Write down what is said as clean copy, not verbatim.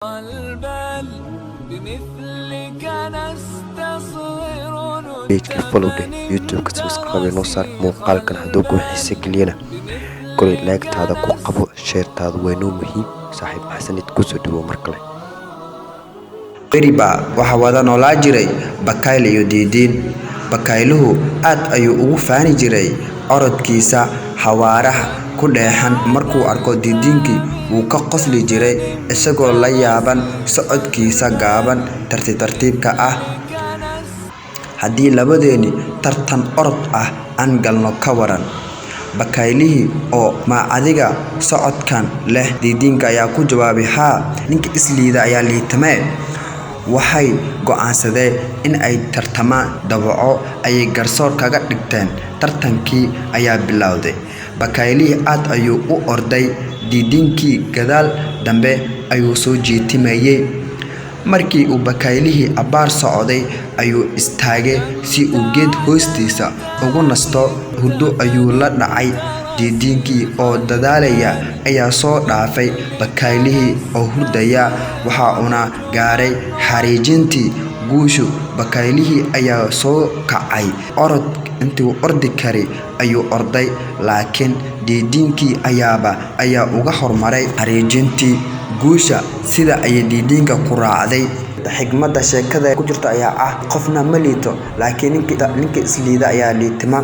البال بمثلك نستصغر. Page-ka follow dheh, YouTube-ka subscribe noo saar. Muuqaalkan hadduu ku xiise geliyana, kolay like-taada ku qabo, share-taadu waa noo muhiim. Saaxiib maxsanid, kusoo dhawow mar kale. Beriba waxaa wada noolaa jiray bakayl iyo diidiin. Bakayluhu aad ayuu ugu faani jiray orodkiisa xawaaraha ku dheehan. Markuu arko diidiinkii, wuu ka qosli jiray isagoo la yaaban socodkiisa gaaban, tartiib tartiibka ah. "Haddii labadeeni tartan orod ah aan galno, ka waran?" Bakaylihii oo "Ma adiga socodkan leh?" Diidiinka ayaa ku jawaabay, "Haa, ninka isliida ayaa liitamee." Waxay go'aansadeen in ay tartamaan. Dawaco ayay garsoor kaga dhigteen. Tartankii ayaa bilowday. Bakaylihii aad ayuu u orday, diidiinkii gadaal dambe ayuu soo jiitimayay. Markii uu bakaylihii abbaar socday ayuu istaagay si uu geed hoostiisa ugu nasto. Hurdo ayuu la dhacay. Diidiinkii oo dadaalaya ayaa soo dhaafay bakaylihii oo hurdaya, waxa uuna gaaray xariijintii guusha. Bakaylihii ayaa soo kacay. Orod intuu ordi karay ayuu orday, laakiin diidiinkii ayaa uga hormaray xariijintii guusha. Sida ayay diidiinka ku raacday. Xigmadda sheekada ku jirta ayaa ah: qofna ma liito, laakiin ninka isliida ayaa liitima.